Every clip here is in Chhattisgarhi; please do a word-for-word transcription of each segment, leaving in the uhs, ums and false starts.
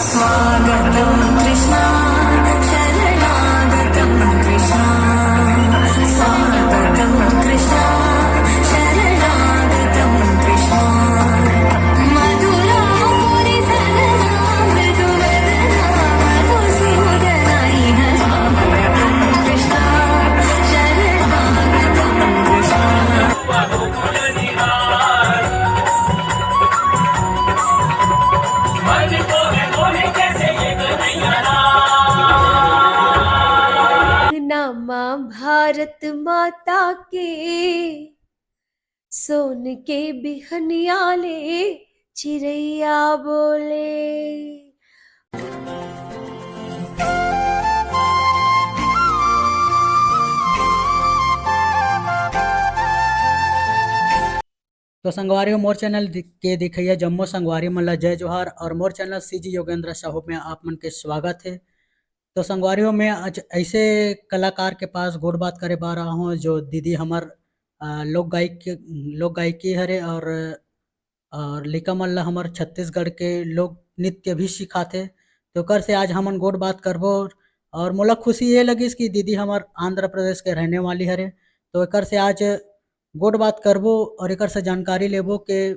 स्वागतं कृष्णा, शरणागतं कृष्णा, स्वागतं कृष्णा, शरणागतं कृष्णा। मधुरापुरी सदना मृदुवदना मधुसूदना इह स्वागतं कृष्णा, शरणागतं कृष्णा। नमः भारत माता के, सोन के बिहनिया ले चिरैया बोले। तो संगवारी हो, मोर चैनल दि-, के दिखइया जम्मो संगवारी मन ला जय जोहार और मोर चैनल सीजी योगेंद्र साहू में आप मन के स्वागत है। तो संगवारी हो, मैं आज ऐसे कलाकार के पास गोठ बात करे बर आए हूँ, जो दीदी हमर, अ, लोक गायक, लोक गायकी हरे और, और लइका मन ला हमर छत्तीसगढ़ के लोक नृत्य भी सिखाथे। तो एकर से आज हमन गोठ बात करबो और मोला खुशी ये लगिस कि दीदी हमर आंध्र प्रदेश के रहने वाली हरे। तो एकर से आज गोठ बात करबो और एकर से जानकारी लेबो के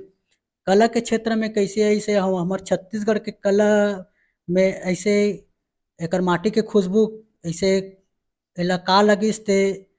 कला के क्षेत्र में कैसे ऐसे हम, हमर छत्तीसगढ़ के कला में ऐसे एकर माटी के खुशबू ऐसे एला का लगिस ते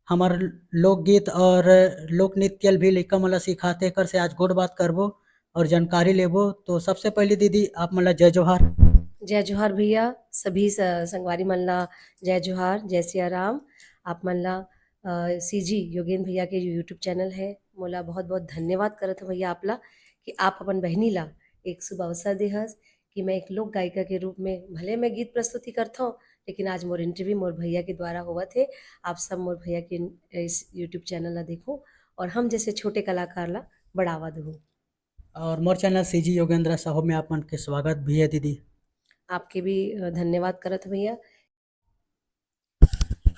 हमर लोकगीत और लोक नृत्य ल भी लइका मन ला सिखाथे, एकर से आज गोठ बात करबो और जानकारी लेबो। तो सबसे पहले दीदी आप मन ला जय जोहार। जय जोहार भैया, सभी स-, संगवारी मन ला जय जोहार, जय सिया राम। आप मन ला, अ, सीजी योगेंद्र भैया के जो YouTube चैनल है, मोला बहुत-बहुत धन्यवाद करत हूँ भैया आप ला कि आप अपन बहिनी ला एक शुभ अवसर देहस कि मैं एक लोक गायिका के रूप में भले मैं गीत प्रस्तुति करथौं, लेकिन आज मोर इंटरव्यू मोर भैया के द्वारा होवत हे। आप सब मोर भैया के इस YouTube चैनल ला देखो और हम जैसे छोटे कलाकार ला बढ़ावा दो। और मोर चैनल सीजी योगेंद्र साहू में आप मन के स्वागत भी है दीदी। आपके भी, अ, धन्यवाद करत हूँ भैया।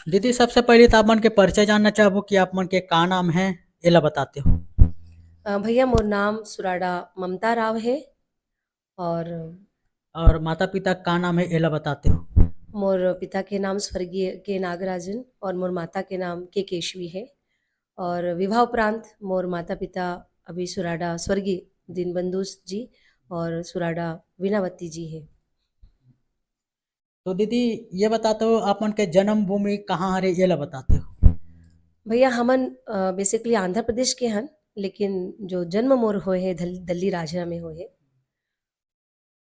दीदी, सबसे पहले तो आप मन के परिचय जानना चाहबो कि आप मन के का नाम है, एला बताते हो। अ, भैया, मोर नाम सुराडा ममता राव है और और माता पिता का नाम है, एला बताते हो। मोर पिता के नाम स्वर्गीय के नागराजन और मोर माता के नाम के केशवी है। और विवाह उपरांत मोर माता पिता अभी सुराडा स्वर्गीय दीनबंधु जी और सुराडा वीणावती जी है। तो दीदी, ये बताते हो, आप मन के जन्मभूमि कहाँ हरे, ये ला बताते हो। भैया, हमन, अ, basically आंध्र प्रदेश के हन, लेकिन जो जन्म मोर होए हे, धल-, दल्ली राजरा में होए हे।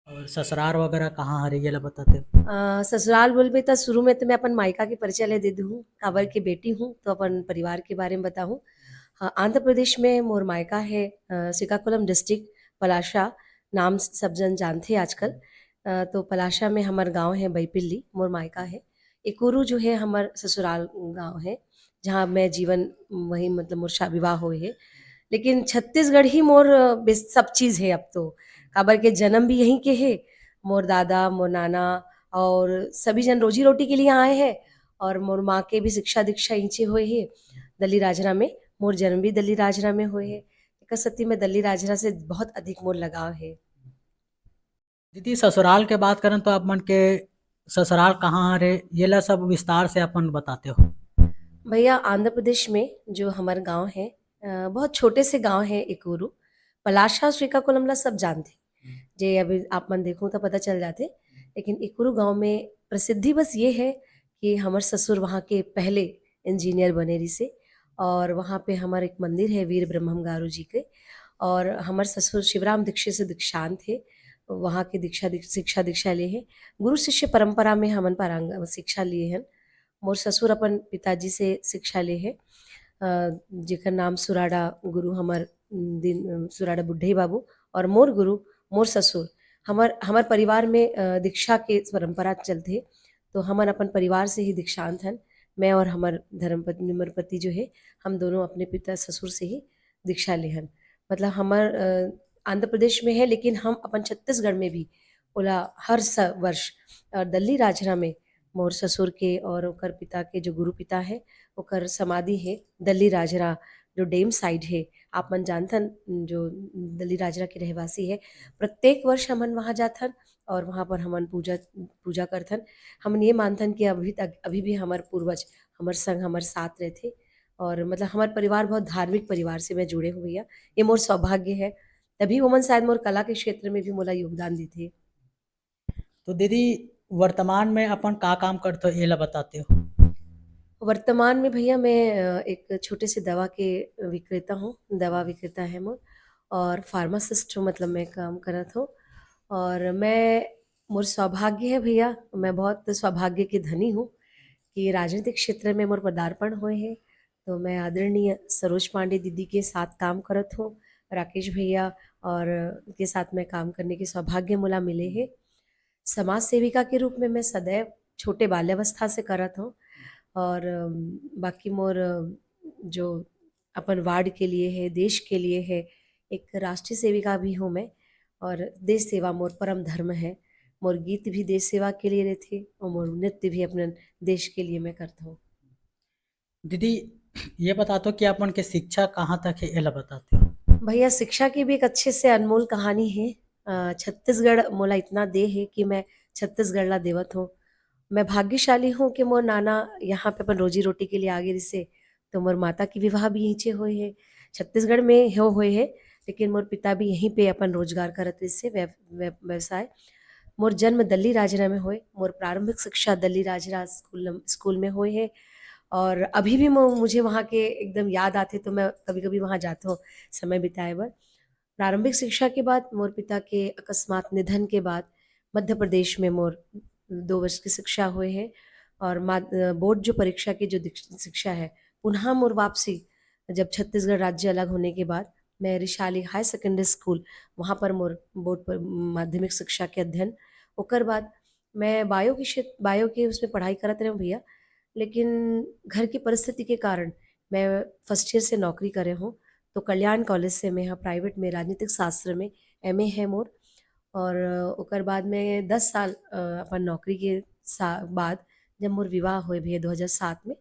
और ससुराल वगैरह कहाँ हरे, ये ला बताते हो। अ, ससुराल बोलबे त शुरू में तो मैं अपन मायका के परिचय ले दे दूँ, काबर के बेटी हूँ, तो अपन परिवार के बारे में बताहूँ। हाँ, आंध्र प्रदेश में मोर मायका है, अ, श्रीकाकुलम district, पलाशा नाम स-, सब जन जानथे आजकल। अ, तो पलाशा में हमर गाँव है बैपिल्ली, मोर मायका है। एकोरू जो है हमर ससुराल गाँव है, जहाँ मैं जीवन वहीं मतलब मोर शा-, विवाह होए हे। लेकिन छत्तीसगढ़ ही मोर, अ, बेस-, सब चीज़ है अब तो। काबर के जन्म भी यहीं के हे, मोर दादा, मोर नाना और सभी जन रोजी-रोटी के लिए आए हैं और मोर माँ के भी शिक्षा दीक्षा इहिंचे होए हे, दल्ली राजरा में। मोर जन्म भी दल्ली राजरा में होए हे। एकर सेती में दल्ली राजरा से बहुत अधिक मोर लगाव हे। दीदी, ससुराल के बात करन तो आप मन के ससुराल कहाँ हरे, ये ला सब विस्तार से अपन बताते हो। भैया, आंध्र प्रदेश में जो हमर गाँव है, अ, बहुत छोटे से गाँव है एकूरू। पलाशा, श्रीकाकुलम ला सब जानथे। हम्म। जे अभी आप मन देखहू तो पता चल जाथे। लेकिन एकूरू गाँव में प्रसिद्धि बस ये है कि हमर ससुर वहाँ के पहले engineer बने रिहिसे और वहाँ पे हमर एक मंदिर है वीर ब्रह्मम गारू जी के। और हमर ससुर शिवराम दीक्षित से दीक्षांत हे, वहाँ के दीक्षा, दीक्ष-, शिक्षा दीक्षा ले हे। गुरु शिष्य परंपरा में हमन पारंग-, शिक्षा लिए हन। मोर ससुर अपन पिताजी से शिक्षा ले हे, अ, जेकर नाम सुराडा गुरु हमर दिन, सुराडा बुड्ढई बाबू और मोर गुरु, मोर ससुर, हमर, हमर परिवार में, अ, दीक्षा के परंपरा चलथे, तो हमन अपन परिवार से ही दीक्षांत हन। मैं और हमर धर्मपत्नी, मोर पति जो है, हम दोनों अपने पिता ससुर से ही दीक्षा लेहन। मतलब हमर, अ, आंध्र प्रदेश में है, लेकिन हम अपन छत्तीसगढ़ में भी ओला हर स-, वर्ष, अ, दल्ली राजरा में मोर ससुर के और ओकर पिता के जो गुरु पिता है, ओकर समाधि है दल्ली राजरा जो डेम साइड हे, आप मन जानथन, जो दल्ली राजरा के रहवासी हे, प्रत्येक वर्ष हमन वहाँ जाथन और वहाँ पर हमन पूजा, पूजा करथन। हमन ये मानथन कि अभी तक, अभी भी हमर पूर्वज हमर संग, हमर साथ रहथे और मतलब हमर परिवार बहुत धार्मिक परिवार से मैं जुड़े हूँ भैया। ये मोर सौभाग्य है, तभी वो मन शायद मोर कला के क्षेत्र में भी मोला योगदान देथे। तो दीदी, वर्तमान में अपन का काम करथो, एला बताते हो? वर्तमान में भैया मैं, अ, एक छोटे से दवा के विक्रेता हूँ, दवा विक्रेता है मोर, और फार्मासिस्ट हूँ, मतलब मैं काम करत हूँ। और मैं, मोर सौभाग्य है भैया, मैं बहुत सौभाग्य के धनी हूँ कि राजनीतिक क्षेत्र में मोर पदार्पण होए है। तो मैं आदरणीय सरोज पांडे दीदी के साथ काम करत हूँ, राकेश भैया और के साथ मैं काम करने के सौभाग्य मोला मिले है। समाज सेविका के रूप में मैं सदैव छोटे बाल्यावस्था से करत हूँ और, अम, बाकी मोर, अ, जो अपन वार्ड के लिए है, देश के लिए है, एक राष्ट्रीय सेविका भी हूँ मैं और देश सेवा मोर परम धर्म है। मोर गीत भी देश सेवा के लिए रहथे और मोर नृत्य भी अपने देश के लिए मैं करता हूँ। दीदी, ये बता दो कि आप मन के शिक्षा कहाँ तक है, एला बताते हो? भैया, शिक्षा की भी एक अच्छे से अनमोल कहानी है। अ, छत्तीसगढ़ मोला इतना दे है कि मैं छत्तीसगढ़ ला देवत हूँ। मैं भाग्यशाली हूँ कि मोर नाना यहाँ पे अपन रोजी रोटी के लिए आगे रिसे, तो मोर माता की विवाह भी यहीं होए है, छत्तीसगढ़ में हो होए है, लेकिन मोर पिता भी यहीं पे अपन रोजगार करत रिसे, व्यव-, व्यव-, व्यवसाय। मोर जन्म दल्ली राजरा में होए, मोर प्रारंभिक शिक्षा दल्ली राजरा स्कूल, स्कूल में होए है और अभी भी मो-, मुझे वहाँ के एकदम याद आथे, तो मैं कभी-कभी वहाँ जाथों समय बिताए बर। प्रारंभिक शिक्षा के बाद मोर पिता के अकस्मात निधन के बाद मध्य प्रदेश में मोर दो वर्ष की शिक्षा होए है और माद-, अ, बोर्ड जो परीक्षा की जो दिक्ष-, शिक्षा है, पुनः मोर वापसी जब छत्तीसगढ़ राज्य अलग होने के बाद मैं रिशाली हाई सेकेंडरी स्कूल, वहाँ पर मोर बोर्ड पर माध्यमिक शिक्षा के अध्ययन। ओकर बाद मैं बायो के क्षेत्र, बायो के उसमें पढ़ाई करत रहे हूँ भैया, लेकिन घर की परिस्थिति के कारण मैं फर्स्ट ईयर से नौकरी करे हूँ। तो कल्याण कॉलेज से मैं यहाँ प्राइवेट में राजनीतिक शास्त्र में एमए है मोर। और ओकर बाद में दस साल, अ, अपन नौकरी के सा-, बाद जब मोर विवाह होए भैया दो हज़ार सात में,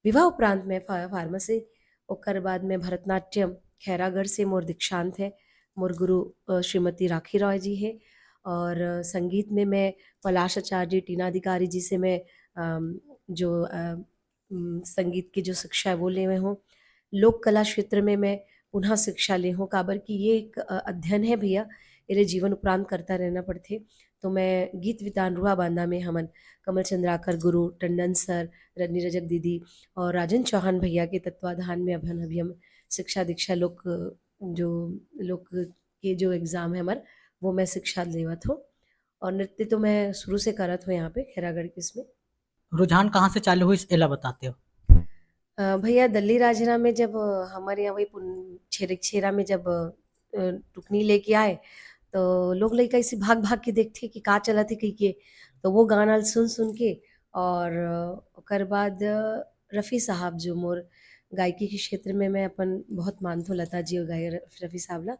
विवाह उपरांत में फा-, फार्मेसी, ओकर बाद में भरतनाट्यम, खैरागढ़ से मोर दीक्षांत है। मोर गुरु, अ, श्रीमती राखी रॉय जी है और, अ, संगीत में मैं पलाश आचार्य जी, टीना अधिकारी जी से मैं, अम, जो, अ, उम, संगीत की जो शिक्षा है वो ले हुए हूँ। लोक कला क्षेत्र में मैं पुनः शिक्षा ले हूँ, काबर कि ये एक, अ, अध्ययन है भैया, एरे जीवन उपरांत करता रहना पड़थे। तो मैं गीत वितान रुआ बांदा में हमन कमल चंद्राकर गुरु, टंडन सर, रजनी रजक दीदी और राजन चौहान भैया के तत्वाधान में अभन अभी हम शिक्षा दीक्षा लोक, जो लोक के जो एग्जाम है हमार, वो मैं शिक्षा लेवत हूँ। और नृत्य तो मैं शुरू से करत हूँ यहाँ पे खैरागढ़ के इसमें। रुझान कहाँ से चालू हुई, एला बताते हो? अ, भैया, दल्ली राजरा में जब, अ, हमारे यहाँ वही पुन-, छेरे-, छेरा में जब, अ, टुकनी लेके आए, तो लोग लइका ऐसे भाग-भाग के देखथे कि का चलत हे कहिके। तो वो गाना ल सुन-सुन के और, अ, ओकर बाद, अ, रफ़ी साहब, जो मोर गायकी के क्षेत्र में मैं अपन बहुत मानथों, लता जी और गाय-, रफ़ी साहब ला।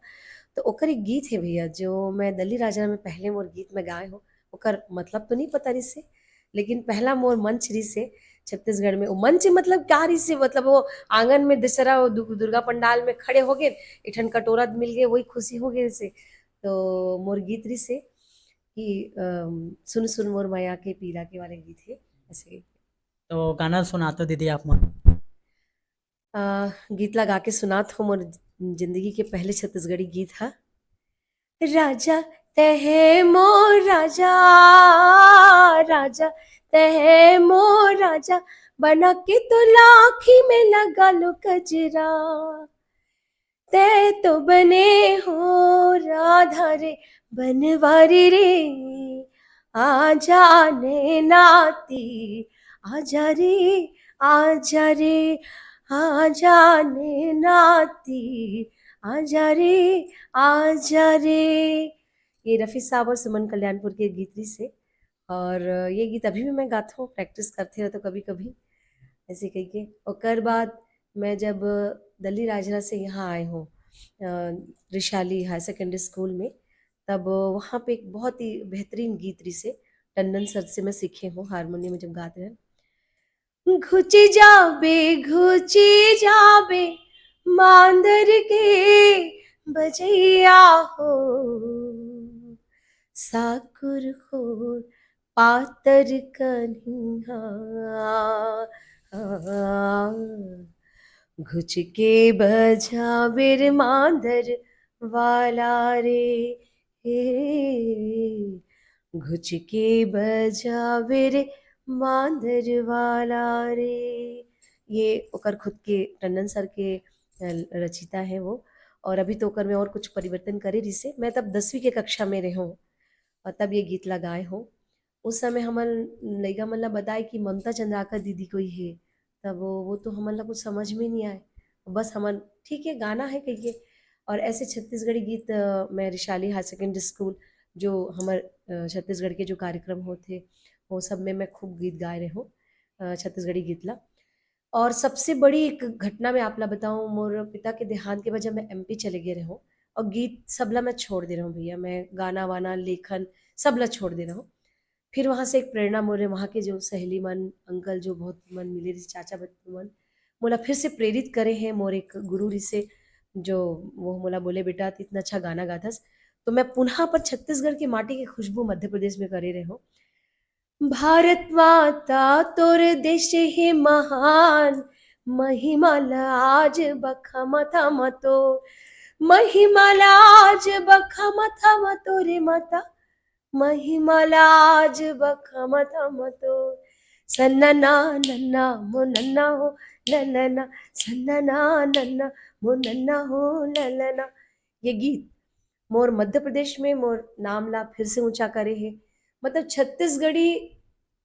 तो ओकर एक गीत हे भैया, जो मैं दल्ली राजरा में पहले मोर गीत में गाए हों, ओकर मतलब तो नहीं पता रिहिसे, लेकिन पहला मोर मंच रिहिसे छत्तीसगढ़ में। वो मंच मतलब का रिहिसे, मतलब वो आंगन में दशहरा, वो दु-, दुर्गा पंडाल में खड़े हो गए, एक ठन कटोरा मिल गए, वही खुशी हो गए से। तो मोर गीत रिहिसे कि, अम, सुन सुन मोर मया के पीरा के वाले गीत है, ऐसे। तो गाना सुना तो दीदी आप मन। अ, गीत ला गा के सुनात हों मोर जिंदगी के पहले छत्तीसगढ़ी गीत हा। राजा तहे मोर राजा, राजा तहे मोर राजा, बना के तो लाखी में लगा लो कजरा। तै तो बने हो राधा रे बनवारी रे, आजा ने नाती, आजा रे, आजा रे, आजा ने नाती, आजा रे, आजा रे। ये रफ़ी साहब और सुमन कल्याणपुर के गीत रिहिसे। और ये गीत अभी भी मैं गात हों, प्रैक्टिस करते रहते हों कभी-कभी, ऐसे कहिके। ओकर बाद मैं जब दल्ली राजरा से यहाँ आए हों, अ, रिशाली हायर सेकेंडरी स्कूल में, तब वहाँ पे एक बहुत ही बेहतरीन गीत रिहिसे, टंडन सर से मैं सीखे हों, हारमोनियम में जब गात रहेन। घुची जाबे, घुची जाबे, मांदर के बजैया हो, साकुर खोर पातर कन्हा। घुच के बजावे रे मांदर वाला रे, हे, घुच के बजावे रे मांदर वाला रे। ये ओकर खुद के, टंडन सर के, अ, रचिता है वो। और अभी तो ओकर में और कुछ परिवर्तन करे रिहिसे। मैं तब दसवीं के कक्षा में रहे हूँ और तब ये गीत ला गाए हूँ। उस समय हमन लइका मन ला बताए कि ममता चंद्राकर दीदी कोई है, तब वो, वो तो हमन ला कुछ समझ में नहीं आए। बस हमन, "ठीक है, गाना है," कहिके। और ऐसे छत्तीसगढ़ी गीत, अ, मैं रिशाली हायर सेकेंडरी स्कूल, जो हमर, अ, छत्तीसगढ़ के जो कार्यक्रम होथे, वो सब में मैं खूब गीत गाए रहे हूँ, अ, छत्तीसगढ़ी गीत ला। और सबसे बड़ी एक घटना मैं आप ला बताऊँ, मोर पिता के देहांत के बाद जब मैं एमपी चले गए रहे हूँ, और गीत सबला मैं छोड़ दे रहे हूँ भैया, मैं गाना वाना, लेखन, सबला छोड़ दे रहे हूँ। फिर वहाँ से एक प्रेरणा मोरे वहाँ के जो सहेली मन, अंकल जो बहुत मन मिले रिहिसे, चाचा बच्चू मन, मोला फिर से प्रेरित करे हैं मोर एक गुरु रिहिसे, जो वो मोला बोले, "बेटा, तू इतना अच्छा गाना गाथस।" तो मैं पुनः अपन छत्तीसगढ़ की माटी की खुशबू मध्य प्रदेश में करे रहे हूँ। भारत माता तोर देश हे महान, महिमा ला आज बखमथम तो, महिमा ला आज बखमथम तो रे माता, महिमा ला आज बखमथम तो। सन्ना ना नन्ना मो नन्ना हो ललना, सन्ना ना नन्ना मो नन्ना हो ललना। ये गीत मोर मध्य प्रदेश में मोर नाम ला फिर से ऊंचा करे है। मतलब छत्तीसगढ़ी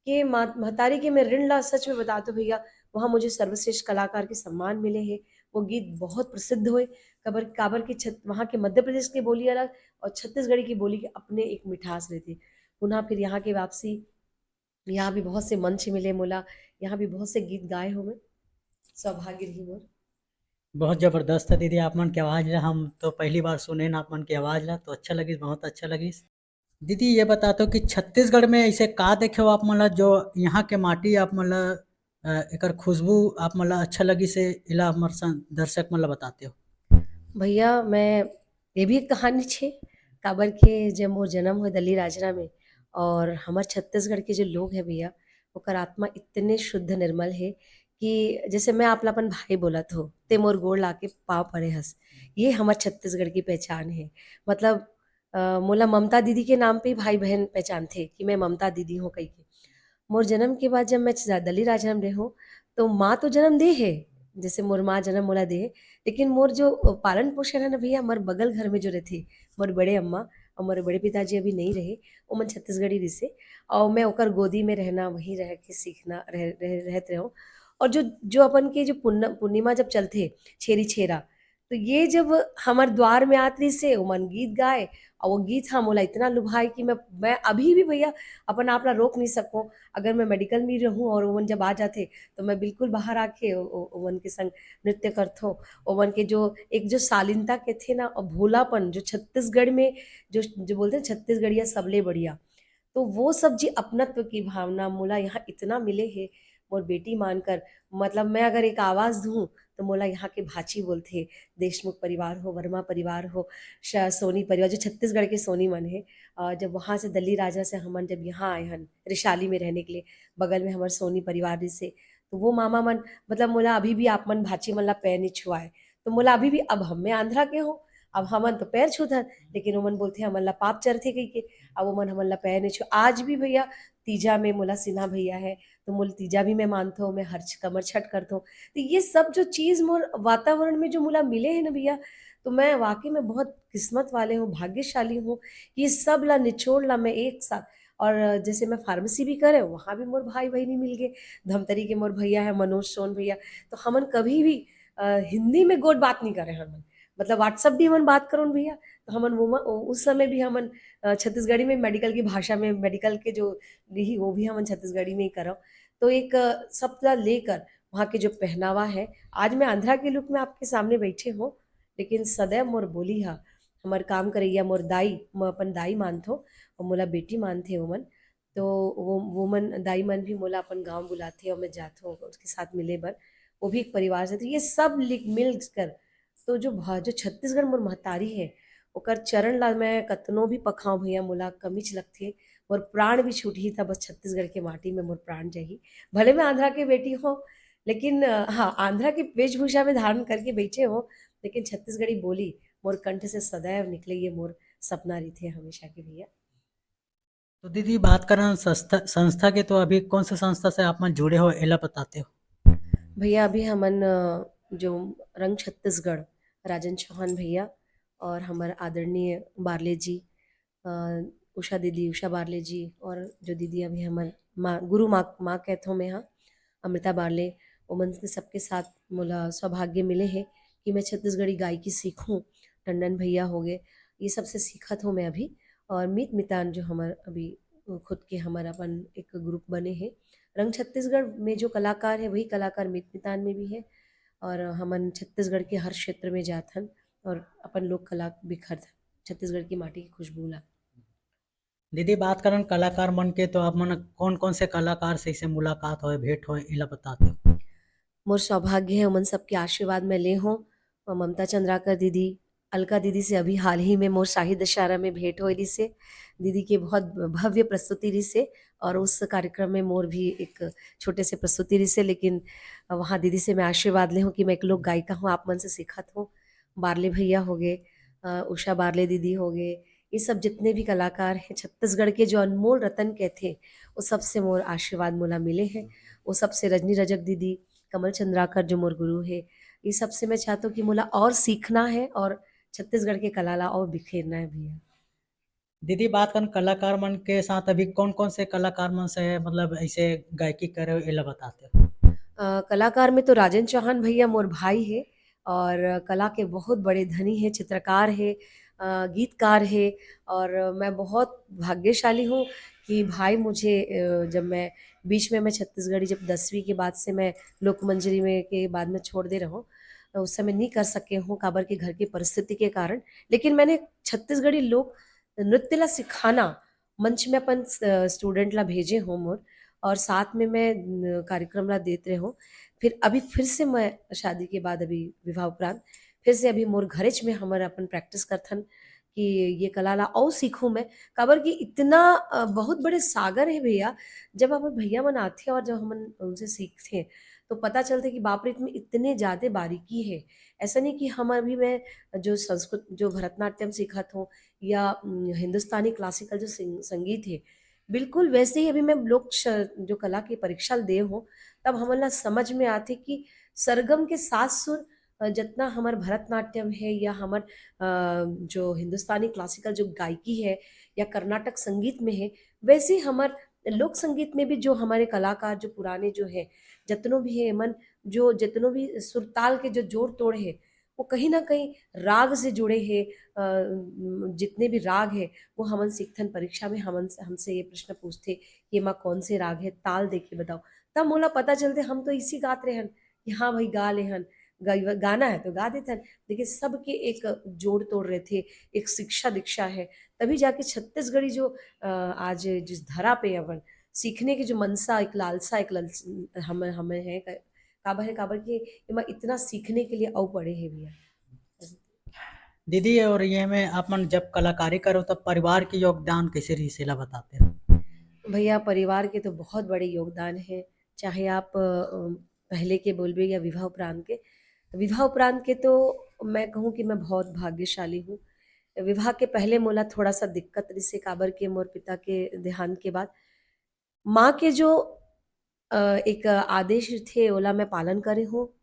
के मा-, महतारी के मैं ऋण ला सच में बताते भैया, वहाँ मुझे सर्वश्रेष्ठ कलाकार के सम्मान मिले हैं। वो गीत बहुत प्रसिद्ध हुए, काबर, काबर के छत-, वहाँ के मध्य प्रदेश के बोली अलग और छत्तीसगढ़ी की बोली के अपने एक मिठास रहती। पुनः फिर यहाँ के वापसी, यहाँ भी बहुत से मंच मिले मोला, यहाँ भी बहुत से गीत गाए हो मैं, सौभाग्य रही मोर। बहुत जबरदस्त है दीदी, आप मन के आवाज़ ला हम तो पहली बार सुने ना, आप मन के आवाज़ ला तो अच्छा लगिस, बहुत अच्छा लगिस। दीदी ये बता दो कि छत्तीसगढ़ में ऐसे का देखे हो आप मन ला जो यहाँ के माटी आप मन ला, अ, एकर खुशबू आप मन ला अच्छा लगिस हे, एला हमर सं-, दर्शक मन ला बताते हो। भैया मैं ये भी एक कहानी छे, काबर के जब मोर जन्म हुए दल्ली राजरा में, और हमर छत्तीसगढ़ के जो लोग है भैया, ओकर आत्मा इतने शुद्ध निर्मल है कि जैसे मैं आप ला अपन भाई बोलत हो, ते मोर गोड़ लाके पाँव पड़े हस। ये हमर छत्तीसगढ़ की पहचान है। मतलब, अ, मोला ममता दीदी के नाम पे ही भाई बहन पहचानथे कि मैं ममता दीदी हूँ कहिके। मोर जन्म के बाद जब मैं च-, दल्ली राजरा में रहे हूँ, तो माँ तो जन्म दे है, जैसे मोर माँ जन्म मोला दे है, लेकिन मोर जो, अ, पालन पोषण है ना भैया, मोर बगल घर में जो रहथे, मोर बड़े अम्मा और मोर बड़े पिताजी अभी नहीं रहे, ओमन छत्तीसगढ़ी रिहिसे, और मैं ओकर गोदी में रहना, वहीं रह के सीखना, रह, रह, रहत रहे हूँ। और जो, जो अपन के जो पुन्न-, पूर्णिमा जब चलथे, छेरी छेरा, तो ये जब हमर द्वार में आत रिहिसे, ओमन गीत गाए, और वो गीत ह मोला इतना लुभाए कि मैं, मैं अभी भी भैया अपन आप ला रोक नहीं सकूँ। अगर मैं मेडिकल में रहूँ और ओमन जब आ जाथे, तो मैं बिल्कुल बाहर आके ओ-, ओ-, ओमन के संग नृत्य करथों। ओमन के जो एक जो शालीनता कहथे ना, और भोलापन जो छत्तीसगढ़ में जो, जो बोलथे ना, "छत्तीसगढ़िया सबले बढ़िया", तो वो सब जी अपनत्व की भावना मोला यहाँ इतना मिले हे, मोर बेटी मानकर, मतलब मैं अगर एक आवाज़ दूँ, तो मोला यहाँ के भाची बोलथे, देशमुख परिवार हो, वर्मा परिवार हो, श-, सोनी परिवार, जो छत्तीसगढ़ के सोनी मन हे। अ, जब वहाँ से दल्ली राजरा से हमन जब यहाँ आए हन, रिशाली में रहने के लिए, बगल में हमर सोनी परिवार रिहिसे, तो वो मामा मन, मतलब मोला अभी भी आप मन भाची मन ला पैर नहीं छुआए, तो मोला अभी भी, अब हम, मैं आंध्रा के हूँ, अब हमन तो पैर छूथन, लेकिन ओमन बोलथे, "हमन ला पाप चरथे," कहिके, अब ओमन हमन ला पैर नहीं छुआ। आज भी भैया, तीजा में मोला सिन्हा भैया है, तो मोला तीजा भी मैं मानथों, मैं हर छ-, कमर छठ करथों। तो ये सब जो चीज़ मोर वातावरण में जो मोला मिले हैं ना भैया, तो मैं वाकई में बहुत किस्मत वाले हूँ, भाग्यशाली हूँ। ये सब ला निचोड़ ला मैं एक साथ, और जैसे मैं फार्मेसी भी करे, वहाँ भी मोर भाई बहिनी मिल गए, धमतरी के मोर भैया है मनोज सोन भैया, तो हमन कभी भी, अ, हिंदी में गोठ बात नहीं करे हमन, मतलब WhatsApp भी हमन बात करोन भैया, तो हमन वो म-, उस समय भी हमन, अ, छत्तीसगढ़ी में मेडिकल की भाषा में, मेडिकल के जो रही, वो भी हमन छत्तीसगढ़ी में ही करव। तो एक, अ, सब ला लेकर वहाँ के जो पहनावा है, आज मैं आंध्रा के लुक में आपके सामने बैठे हूँ, लेकिन सदैव मोर बोली हा, हमर काम करइया मोर दाई, मैं अपन दाई मानथों, और मोला बेटी मानथे ओमन, तो वो, वो मन, दाई मन भी मोला अपन गाँव बुलाथे और मैं जाथों उसके साथ मिले बर। वो भी एक परिवार से, तो ये सब लि-, मिल कर तो जो भा-, जो छत्तीसगढ़ मोर महतारी हे, ओकर चरण ला मैं कतनो भी पखांव भैया, मोला कमीच लगथे। मोर प्राण भी छूटही, त बस छत्तीसगढ़ के माटी में मोर प्राण जाही। भले मैं आंध्रा के बेटी हों, लेकिन, अ, हाँ, आंध्रा के वेशभूषा में धारण करके बइठे हों, लेकिन छत्तीसगढ़ी बोली मोर कंठ से सदैव निकले, ये मोर सपना रहिथे हमेशा के भैया। तो दीदी, बात करन संस्था, संस्था के, तो अभी कौन से संस्था से आप मन जुड़े हो, एला बताते हो? भैया, अभी हमन, अ, जो रंग छत्तीसगढ़, राजन चौहान भैया और हमर आदरणीय बारले जी, अ, उषा दीदी, उषा बारले जी और जो दीदी अभी हमर माँ, गुरु माँ, माँ कहथों मैं, हाँ, अमृता बारले, ओमन के सबके साथ मोला सौभाग्य मिले हे कि मैं छत्तीसगढ़ी गायकी सीखूं। टंडन भैया हो गए, ये सबसे सीखत हूँ मैं अभी। और मीत मितान जो हमर अभी खुद के हमर अपन एक ग्रुप बने हे, रंग छत्तीसगढ़ में जो कलाकार है, वही कलाकार मीत मितान में भी है। और हमन छत्तीसगढ़ के हर क्षेत्र में जाथन और अपन लोक कला बिखरथन, छत्तीसगढ़ की माटी की खुशबू ला। दीदी, बात करन कलाकार मन के, तो आप मन कौन-कौन से कलाकार से इसे मुलाकात होए, भेंट होए, एला बताते हो? मोर सौभाग्य है, ओमन सबके आशीर्वाद मैं ले हों। अ, ममता चंद्राकर दीदी, अलका दीदी से अभी हाल ही में मोर शाही दशहरा में भेंट होए रिहिसे। दीदी के बहुत भव्य प्रस्तुति रिहिसे और उस कार्यक्रम में मोर भी एक छोटे से प्रस्तुति रिहिसे, लेकिन वहाँ दीदी से मैं आशीर्वाद ले हों कि मैं एक लोक गायिका हूँ, आप मन से सीखत हूँ। बारले भैया हो गए, अ, उषा बारले दीदी हो गए, ये सब जितने भी कलाकार हैं छत्तीसगढ़ के, जो अनमोल रतन कहथे, वो सबसे मोर आशीर्वाद मोला मिले हे। वो सबसे रजनी रजक दीदी, कमल चंद्राकर जो मोर गुरु हे, ये सबसे मैं चाहत हूँ कि मोला और सीखना है और छत्तीसगढ़ के कला ला और बिखेरना है भैया। दीदी, बात करन कलाकार मन के साथ, अभी कौन-कौन से कलाकार मन से, मतलब, ऐसे गायकी करे हो, एला बताते हो? अ, कलाकार में तो राजन चौहान भैया मोर भाई हे और कला के बहुत बड़े धनी हे, चित्रकार हे, अ, गीतकार हे और मैं बहुत भाग्यशाली हूँ कि भाई मुझे, अ, जब मैं बीच में मैं छत्तीसगढ़ी, जब दसवीं के बाद से मैं लोकमंजरी में के बाद में छोड़ दे रहूँ, तो उस समय नहीं कर सके हूँ, काबर के घर की परिस्थिति के कारण। लेकिन मैंने छत्तीसगढ़ी लोक नृत्य ला सिखाना मंच में अपन स-, student ला भेजे हों मोर और साथ में मैं, न, कार्यक्रम ला देत रहे हों। फिर अभी फिर से मैं शादी के बाद अभी विवाह उपरांत फिर से अभी मोर घरेच में हमर अपन practice करथन कि ये कला ला अउ सीखूं मैं। काबर कि इतना, अ, बहुत बड़े सागर है भैया, जब हमर भैया मन आथे और जब हमन उनसे सीखथे, तो पता चलथे कि बाप रे, इतने, इतने ज्यादा बारीकी है। ऐसा नहीं कि हम अभी मैं जो संस्कृत, जो भरतनाट्यम सीखत हों या, उम, हिंदुस्तानी classical जो सिंग-, संगीत है, बिल्कुल वैसे ही अभी मैं लोक श-, जो कला की परीक्षा दे हों, तब हमन ला समझ में आथे कि सरगम के सात सुर, अ, जितना हमर भरतनाट्यम है या हमर, अ, जो हिंदुस्तानी classical जो गायकी है या कर्नाटक संगीत में है, वैसे ही हमर लोक संगीत में भी जो हमारे कलाकार जो पुराने जो हैं, जतनो भी है मन, जो जतनो भी सुरताल के जो जोड़ तोड़ है, वो कहीं ना कहीं राग से जुड़े हैं। अ, जितने भी राग है, वो हमन सीखथन परीक्षा में, हमन से, हमसे ये प्रश्न पूछथे कि एमा कौन से राग है, ताल दे के बताओ। तब मोला पता चलथे, हम तो इसी गात रहे हन कि हाँ भाई, गा ले हन, गा-, गाना है तो गा देथन, लेकिन सबके एक जोड़ तोड़ रहथे, एक शिक्षा दीक्षा है, तभी जाके छत्तीसगढ़ी जो, अ, आज जिस धरा पे अपन सीखने की जो मनसा, एक लालसा, एक ललस-, हम, हमें है, क-, काबर है, काबर कि एमा इतना सीखने के लिए अउ पड़े है भैया। दीदी, और ये में आप मन जब कलाकारी करो, तब परिवार के योगदान कैसे रहिस, एला बताते हो? भैया, परिवार के तो बहुत बड़े योगदान है, चाहे आप, अ, पहले के बोलबे या विवाह उपरांत के। विवाह उपरांत के तो मैं कहूँ कि मैं बहुत भाग्यशाली हूँ। विवाह के पहले मोला थोड़ा सा दिक्कत रिहिसे, काबर के मोर पिता के देहांत के बाद माँ के जो, अ, एक आदेश थे, ओला मैं पालन करे हूँ।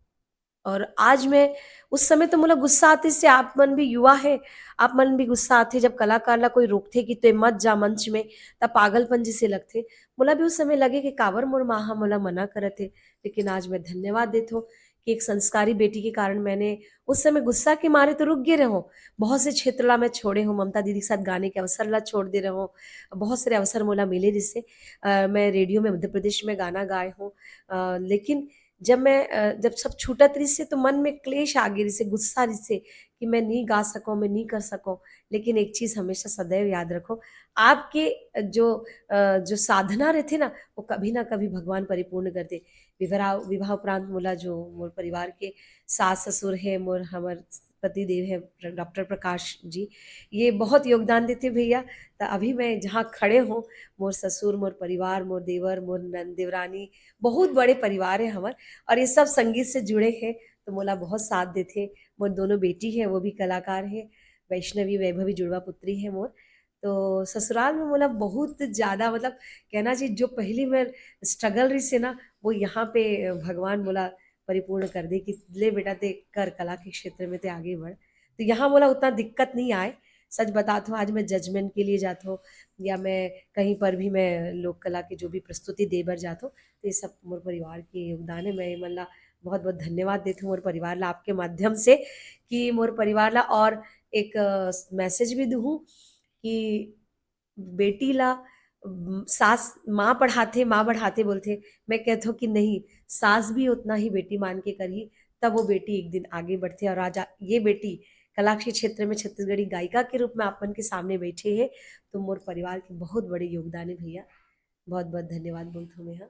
और आज मैं, उस समय तो मोला गुस्सा आतिस, आप मन भी युवा है, आप मन भी गुस्सा आथे, जब कलाकार ला कोई रोकथे कि "तैं मत जा मंच में", तब पागलपन जैसे लगथे। मोला भी उस समय लगे कि काबर मोर माँ हा मोला मना करत हे, लेकिन आज मैं धन्यवाद देत हूँ कि एक संस्कारी बेटी के कारण मैंने उस समय गुस्सा के मारे तो रुक गे रहूँ, बहुत से क्षेत्र ला मैं छोड़े हूँ, ममता दीदी के साथ गाने के अवसर ला छोड़ दे रहूँ, बहुत सारे अवसर मोला मिले, जिससे, अ, मैं रेडियो में मध्य प्रदेश में गाना गाए हूँ। अ, लेकिन जब मैं, अ, जब सब छूटत रिहिसे, तो मन में क्लेश आ गे रिहिसे, गुस्सा रिहिसे कि मैं नहीं गा सकूँ, मैं नहीं कर सकूँ। लेकिन एक चीज़ हमेशा सदैव याद रखो, आपके जो, अ, जो साधना रहथे ना, वो कभी ना कभी भगवान परिपूर्ण करथे। विवाह, विवाह उपरांत मोला जो मोर परिवार के सास ससुर हे, मोर, हमर पति देव है प्र-, डॉक्टर प्रकाश जी, ये बहुत योगदान देथे भैया। त अभी मैं जहाँ खड़े हों, मोर ससुर, मोर परिवार, मोर देवर, मोर नन-, देवरानी, बहुत बड़े परिवार है हमर, और ये सब संगीत से जुड़े हैं, तो मोला बहुत साथ देथे। मोर दोनों बेटी है, वो भी कलाकार है, वैष्णवी, वैभवी जुड़वा पुत्री है मोर। तो ससुराल में मोला बहुत ज़्यादा, मतलब, कहना चाहिए, जो पहली मैं struggle रहिसे ना, वो यहाँ पे भगवान मोला परिपूर्ण कर दे कि ले बेटा, ते कर, कला के क्षेत्र में ते आगे बढ़। तो यहाँ मोला उतना दिक्कत नहीं आए। सच बतात हूँ, आज मैं judgement के लिए जात हूँ या मैं कहीं पर भी मैं लोक कला की जो भी प्रस्तुति दे बर जात हूँ, तो ये सब मोर परिवार के योगदान है। मैं ये मन ला बहुत-बहुत धन्यवाद देत हूँ मोर परिवार ला आपके माध्यम से, कि मोर परिवार ला और एक, अ, message भी दूँ कि बेटी ला, उम, सास, माँ पढ़ाथे, माँ बढ़ाथे बोलथे, मैं कहत हूँ कि नहीं, सास भी उतना ही बेटी मान के करही, तब वो बेटी एक दिन आगे बढ़थे। और आज आ-, ये बेटी कला के क्षेत्र में छत्तीसगढ़ी गायिका के रूप में आप मन के सामने बैठे हे, तो मोर परिवार के बहुत बड़े योगदान है भैया। बहुत-बहुत धन्यवाद बोलत हूँ मैं ह।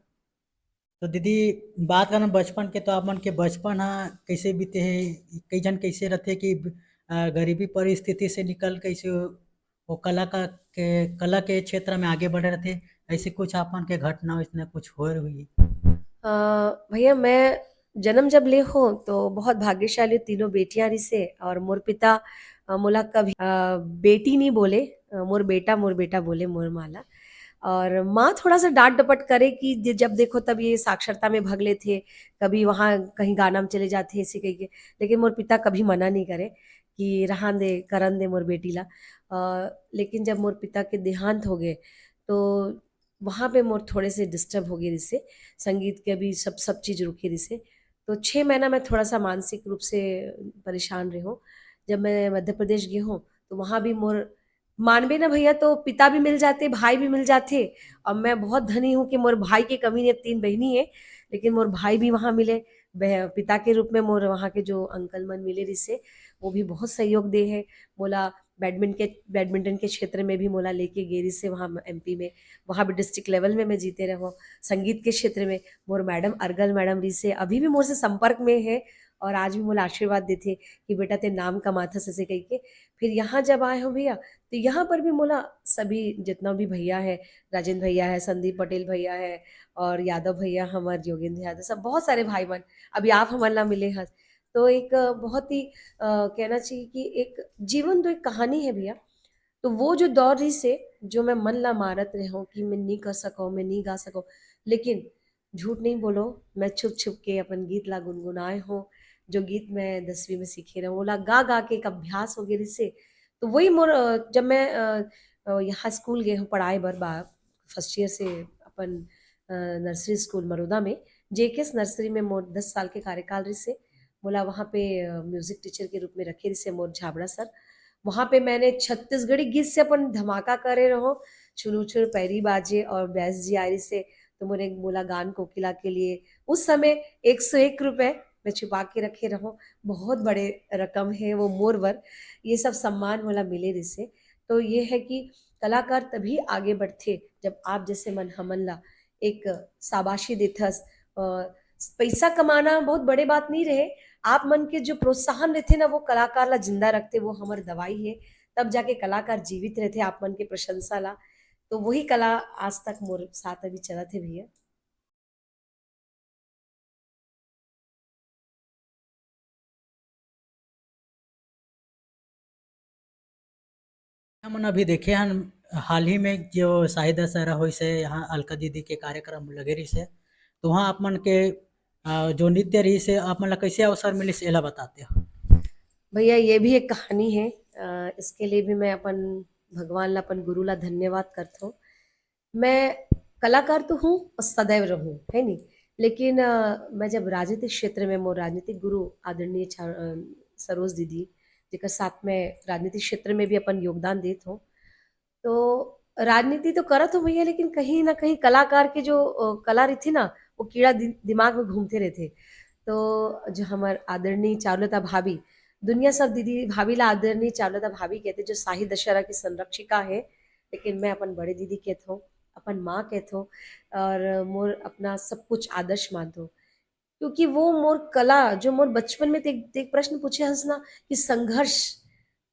तो दीदी, बात करन बचपन के, तो आप मन के बचपन ह कइसे बीते हे? कई झन कइसे रथे कि ब-, अ, गरीबी परिस्थिति से निकल के अइसे वो कला का के, कला के क्षेत्र में आगे बढ़े रथे, अइसे कुछ आप मन के घटना वइसने कुछ होए होही? अ, भैया, मैं जन्म जब ले हों तो बहुत भाग्यशाली, तीनों बेटियाँ रहिसे, और मोर पिता, अ, मोला कभी, अ, बेटी नहीं बोले, अ, मोर बेटा, मोर बेटा बोले मोर माँ ला। और माँ थोड़ा सा डांट डपट करे कि ज-, जब देखो तब ये साक्षरता में भाग लेथे, कभी वहाँ कहीं गाना में चले जाथे, ऐसे कह के। लेकिन मोर पिता कभी मना नहीं करे कि रहन दे, करन दे मोर बेटी ला। अ, लेकिन जब मोर पिता के देहांत हो गए, तो वहाँ पे मोर थोड़े से disturb हो गए रहिसे, संगीत के भी सब, सब चीज़ रुके रहिसे। तो छः महीना मैं थोड़ा सा मानसिक रूप से परेशान रहे हूँ। जब मैं मध्य प्रदेश गए हूँ, तो वहाँ भी मोर मानबे ना भैया, तो पिता भी मिल जाते, भाई भी मिल जाते। और मैं बहुत धनी हूँ कि मोर भाई के कमी नहीं, तीन बहिनी है, लेकिन मोर भाई भी वहाँ मिले। बह-, पिता के रूप में मोर वहाँ के जो अंकल मन मिले रहिसे, वो भी बहुत सहयोग दे है। मोला बैडमिंटन के, बैडमिंटन के क्षेत्र में भी मोला लेके गे रहिसे वहाँ एमपी में, वहाँ भी डिस्ट्रिक्ट लेवल में मैं जीते रहो। संगीत के क्षेत्र में मोर मैडम, अर्गल मैडम रहिसे, अभी भी मोर से संपर्क में है और आज भी मोला आशीर्वाद देथे कि बेटा, ते नाम कमाथस, ऐसे कह के। फिर यहाँ जब आए हो भैया, तो यहाँ पर भी मोला सभी, जितना भी भैया है, राजेंद्र भैया है, संदीप पटेल भैया है और यादव भैया, हमार योगेंद्र यादव, सब बहुत सारे भाई मन, अभी आप हमन ला मिले हस। तो एक बहुत ही, अ, कहना चाहिए कि एक जीवन तो एक कहानी है भैया। तो वो जो दौर रहिसे, जो मैं मन ला मारत रहे हूँ कि मैं नहीं कर सको, मैं नहीं गा सको, लेकिन झूठ नहीं बोलो, मैं छुप छुप के अपन गीत ला गुनगुनाए हूँ। जो गीत मैं दसवीं में सीखे रहे हूँ, ओला गा गा के एक अभ्यास हो गए रहिसे। तो वही मोर, अ, जब मैं, अ, अ, यहाँ स्कूल गए हूँ पढ़ाई बर बा-, फर्स्ट ईयर से अपन, अ, नर्सरी स्कूल मरोदा में, जेकेएस नर्सरी में मोर दस साल के कार्यकाल रहिसे। मोला वहाँ पे, अ, म्यूजिक टीचर के रूप में रखे रहिसे मोर झाबड़ा सर। वहाँ पे मैंने छत्तीसगढ़ी गीत से अपन धमाका करे रहो, छुनु छुनु पैरी बाजे और बैस जी आए रहिसे, तो मोर एक मोला गान कोकिला के लिए उस समय एक सौ एक रुपए मैं छुपा के रखे रहो। बहुत बड़े रकम है वो मोर बर। ये सब सम्मान मोला मिले रहिसे। तो ये है कि कलाकार तभी आगे बढ़थे, जब आप जैसे मन हमन ला एक शाबाशी देथस। अ, पैसा कमाना बहुत बड़े बात नहीं रहे, आप मन के जो प्रोत्साहन रहथे ना, वो कलाकार ला जिंदा रखथे, वो हमर दवाई है। तब जाके कलाकार जीवित रहथे, आप मन के प्रशंसा ला। तो वही कला आज तक मोर साथ अभी चलत है भैया। हमन अभी देखे हन, हाल ही में जो शाही दशहरा होइस हे, यहाँ अलका दीदी के कार्यक्रम लगे रहिस हे, तो वहाँ आप मन के, अ, जो नृत्य रहिस हे, आप मन ला कैसे अवसर मिलिस, एला बताते हो। भैया, ये भी एक कहानी है। अ, इसके लिए भी मैं अपन भगवान ला, अपन गुरु ला धन्यवाद करथो। मैं कलाकार तो हूँ और सदैव रहूँ, है नी? लेकिन, अ, मैं जब राजनीतिक क्षेत्र में, मोर राजनीतिक गुरु आदरणीय चा-, अ, सरोज दीदी, जेकर साथ में राजनीतिक क्षेत्र में भी अपन योगदान देत हों, तो राजनीति तो करत हों भैया, लेकिन कहीं ना कहीं कलाकार के जो, अ, कला रहिथे ना, वो कीड़ा दि-, दिमाग में घूमते रहिथे। तो जो हमर आदरणीय चारुलता भाभी, दुनिया सब दीदी भाभी ला आदरणीय चारुलता भाभी कहथे, जो शाही दशहरा की संरक्षिका है, लेकिन मैं अपन बड़े दीदी कहथों, अपन माँ कहथों, और मोर अपना सब कुछ आदर्श मानथों। क्योंकि वो मोर कला, जो मोर बचपन में ते, ते एक प्रश्न पूछे हस ना कि संघर्ष,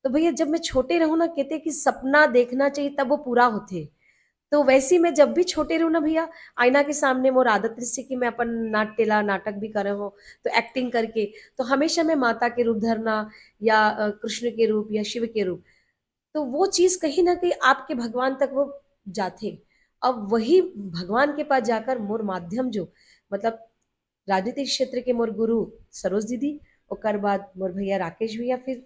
तो भैया, जब मैं छोटे रहूं ना, कहते कि सपना देखना चाहिए, तब वो पूरा होथे। तो वैसे ही मैं जब भी छोटे रहूं ना भैया, आईना के सामने मोर आदत रहिसे कि मैं अपन नाट्य ला, नाटक भी करे हो, तो एक्टिंग करके, तो हमेशा मैं माता के रूप धरना या अ, कृष्ण के रूप या शिव के रूप, तो वो चीज कहीं ना कहीं आपके भगवान तक वो जाथे। अब वही भगवान के पास जाकर मोर माध्यम जो, मतलब, राजनीतिक क्षेत्र के मोर गुरु सरोज दीदी, ओकर बाद मोर भैया राकेश भैया, फिर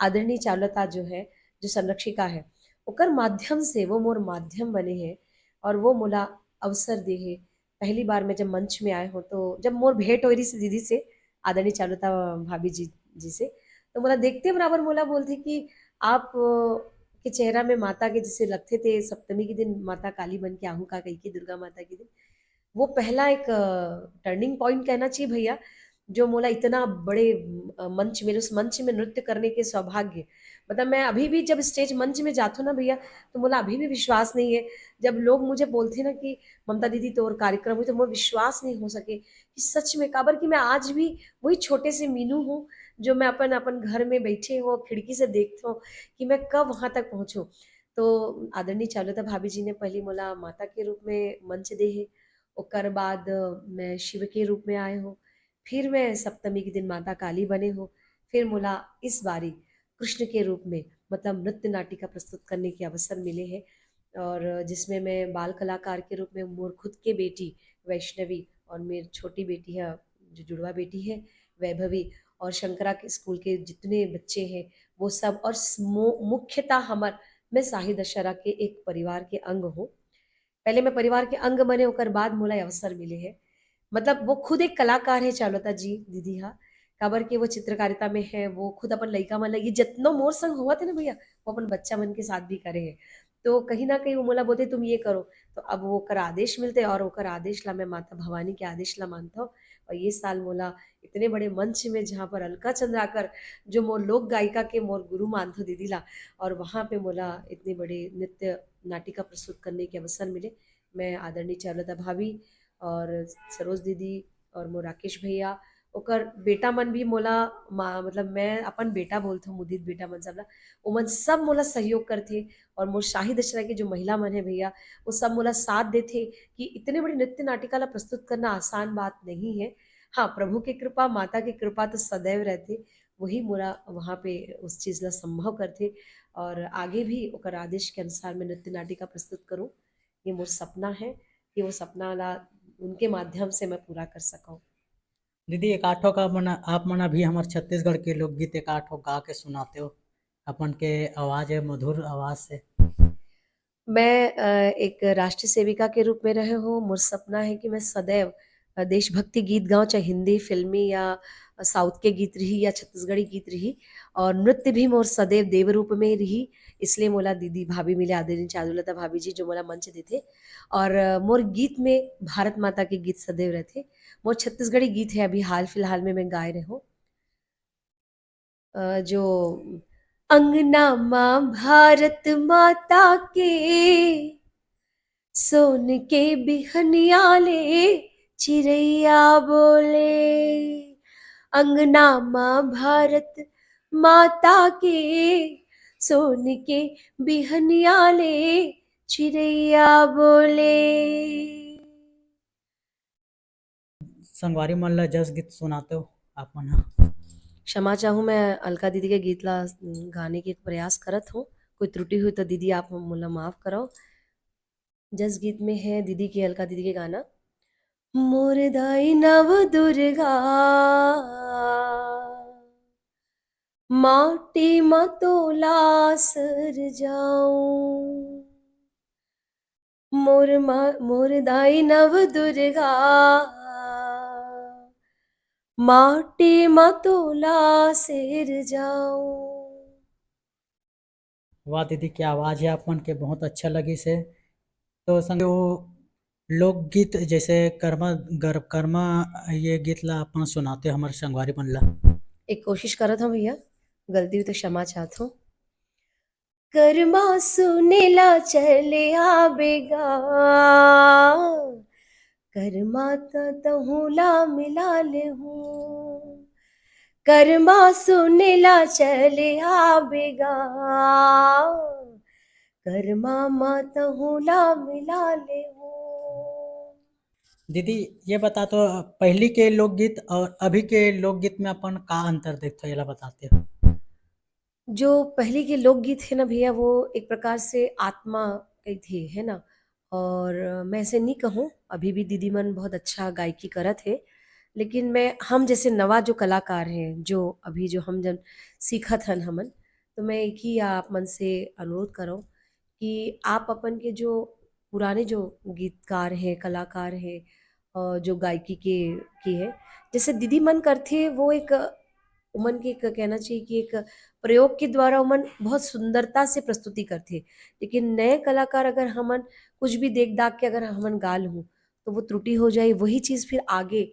आदरणीय चारुलता जो है, जो संरक्षिका है, ओकर माध्यम से वो मोर माध्यम बने हैं और वो मोला अवसर दे है। पहली बार मैं जब मंच में आए हूँ, तो जब मोर भेंट हो रही से दीदी से, आदरणीय चारुलता भाभी जी, जी से, तो मोला देखते बराबर मोला बोलथे कि आप, अ, के चेहरा में माता के जैसे लगथे थे, सप्तमी के दिन माता काली बन के आहू का कही के दुर्गा माता के दिन। वो पहला एक टर्निंग पॉइंट कहना चाहिए भैया, जो मोला इतना बड़े अ, मंच, मेरे उस मंच में नृत्य करने के सौभाग्य, मतलब, मैं अभी भी जब स्टेज मंच में जाथो ना भैया, तो मोला अभी भी विश्वास नहीं है। जब लोग मुझे बोलते ना कि ममता दीदी, तोर कार्यक्रम हुई, तो मोर विश्वास नहीं हो सके कि सच में, काबर कि मैं आज भी वही छोटे से मीनू हूँ, जो मैं अपन, अपन घर में बैठे हो, खिड़की से देखते हो कि मैं कब वहां तक पहुंचूं। तो आदरणीय चारुलता भाभी जी ने पहली मोला माता के रूप में मंच दे है, ओकर बाद मैं शिव के रूप में आए हो, फिर मैं सप्तमी के दिन माता काली बने हो, फिर मोला इस बारी कृष्ण के रूप में, मतलब, नृत्य नाटिका प्रस्तुत करने के अवसर मिले हैं, और जिसमें मैं बाल कलाकार के रूप में मोर खुद के बेटी वैष्णवी और मेरी छोटी बेटी है, जो जुड़वा बेटी है, वैभवी, और शंकरा के स्कूल के जितने बच्चे हैं, वो सब, और स्मो-, मुख्यतः हमर, मैं शाही दशहरा के एक परिवार के अंग हूँ। पहले मैं परिवार के अंग बने, ओकर बाद मोला ये अवसर मिले है। मतलब, वो खुद एक कलाकार है चारुलता जी, दीदी हा, काबर के वो चित्रकारिता में है, वो खुद अपन लइका मन ला, ये जितनो मोर संग होवत है ना भैया, वो अपन बच्चा मन के साथ भी करे है। तो कहीं ना कहीं वो मोला बोलते, "तुम ये करो।" तो अब वो ओकर आदेश मिलते और ओकर आदेश ला मैं माता भवानी के आदेश ला मानता हूँ। और ये साल मोला इतने बड़े मंच में, जहाँ पर अलका चंद्राकर, जो मोर लोक गायिका के मोर गुरु मानथो दीदी ला, और वहाँ पे मोला इतने बड़े नृत्य नाटिका प्रस्तुत करने के अवसर मिले। मैं आदरणीय चारुलता भाभी और सरोज दीदी और मोर राकेश भैया, ओकर बेटा मन भी मोला मा-, मतलब, मैं अपन बेटा बोलथो, मुदित बेटा मन सब ला, ओमन सब मोला सहयोग करथे। और मोर शाही दशहरा के जो महिला मन है भैया, वो सब मोला साथ देथे कि इतने बड़े नृत्य नाटिका ला प्रस्तुत करना आसान बात नहीं है। हाँ, प्रभु के कृपा, माता के कृपा तो सदैव रहथे, वही मोला वहाँ पे उस चीज ला संभव करथे और आगे भी ओकर आदेश के अनुसार मैं नृत्य नाटिका प्रस्तुत करूँ। ये मोर सपना है कि वो सपना ला उनके माध्यम से मैं पूरा कर सकूँ। दीदी, एक आठो का मन, आप मन अभी हमर छत्तीसगढ़ के लोकगीत एक आठो गा के सुनाते हो, अपन के आवाज है, मधुर आवाज से। मैं, अ, एक राष्ट्रीय सेविका के रूप में रहे हो, मोर सपना है कि मैं सदैव, अ, देशभक्ति गीत गाऊं, चाहे हिंदी फिल्मी या साउथ के गीत रही या छत्तीसगढ़ी गीत रही, और नृत्य भी मोर सदैव देव रूप में रही। इसलिए मोला दीदी भाभी मिले, आदरणीय चारुलता भाभी जी, जो मोला मंच देथे, और, अ, मोर गीत में भारत माता के गीत सदैव रहथे। मोर छत्तीसगढ़ी गीत है, अभी हाल फिलहाल में मैं गाए रहे हूँ, अ, जो अंगना माँ भारत माता के, सोन के बिहनिया ले चिरैया बोले। अंगना माँ भारत माता के, सोन के बिहनिया ले चिरैया बोले। संगवारी मन ला जस गीत सुनाते हो आप मन ह। क्षमा चाहूँ, मैं अलका दीदी के गीत ला गाने के प्रयास करत हूँ। कोई त्रुटि हुई तो दीदी आप मोला माफ करो। जस गीत में है दीदी के, अलका दीदी के गाना, मोर दाई नव दुर्गा, माटी मा तोला सर जाऊं। मोर मा-, मोर दाई नव दुर्गा, माटी मा तोला सर जाऊं। वाह दीदी, क्या आवाज है आप मन के, बहुत अच्छा लगिस हे। तो संग वो लोकगीत जैसे कर्मा, गर-, कर्मा, ये गीत ला अपन सुनाते हमर संगवारी मन ला। एक कोशिश करत हूँ भैया, गलती हुई तो क्षमा चाहत हूँ। कर्मा सुने ला चले आबे गा, करमा त तहूँ ला मिला ले हूँ, करमा सुने ला चले आबे गा, करमा मा तहूँ ला मिला ले हूँ। दीदी, ये बता तो, पहली के लोकगीत और अभी के लोकगीत में अपन का अंतर देखते हो, ये ला बताते हो? जो पहली के लोकगीत है ना भैया, वो एक प्रकार से आत्मा कही थी, है ना? और मैं ऐसे नहीं कहूँ, अभी भी दीदी मन बहुत अच्छा गायकी करत है, लेकिन मैं, हम जैसे नवा जो कलाकार हैं, जो अभी जो हम जन सीखत हन हमन, तो मैं एक ही आप मन से अनुरोध करो कि आप अपन के जो पुराने जो गीतकार हैं, कलाकार हैं, अ, जो गायकी के, के हैं, जैसे दीदी मन करथे, वो एक उमन के एक कहना चाहिए कि एक प्रयोग के द्वारा उमन बहुत सुंदरता से प्रस्तुति करथे। लेकिन नए कलाकार अगर हमन कुछ भी देख दाख के अगर हमन गा लहूँ, तो वो त्रुटि हो जाए, वही चीज़ फिर आगे,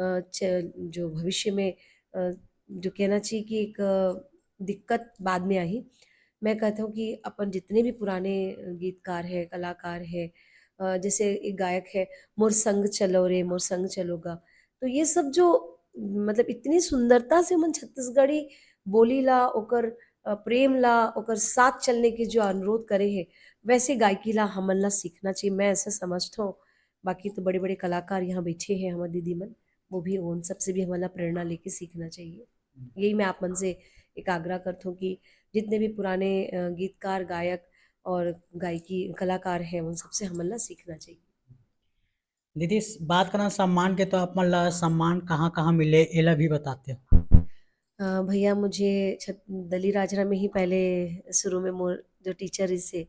अ, च-, जो भविष्य में, अ, जो कहना चाहिए कि एक, अ, दिक्कत बाद में आही। मैं कहता हूँ कि अपन जितने भी पुराने गीतकार हैं, कलाकार हैं, अ, जैसे एक गायक है, "मोर संग चलो रे, मोर संग चलो गा।" तो ये सब जो, मतलब, इतनी सुंदरता से मन छत्तीसगढ़ी बोली ला, ओकर, अ, प्रेम ला, ओकर साथ चलने के जो अनुरोध करे हे, वैसे गायकी ला हमन ला सीखना चाहिए, मैं ऐसा समझता हूँ। बाकी तो बड़े-बड़े कलाकार यहाँ बैठे हैं, हमारे दीदी मन, वो भी, उन सबसे भी हमन ला प्रेरणा लेके सीखना चाहिए। यही मैं आप मन से एक आग्रह करता हूँ कि जितने भी पुराने, अ, गीतकार, गायक और गायकी कलाकार हैं, उन सबसे हमन ला सीखना चाहिए। दीदी, स-, बात करना सम्मान के, तो आप मन ला सम्मान कहाँ-कहाँ मिले, एला भी बताते हो? अ, भैया, मुझे छत-, दली राजरा में ही पहले शुरू में मोर जो टीचर रिहिसे,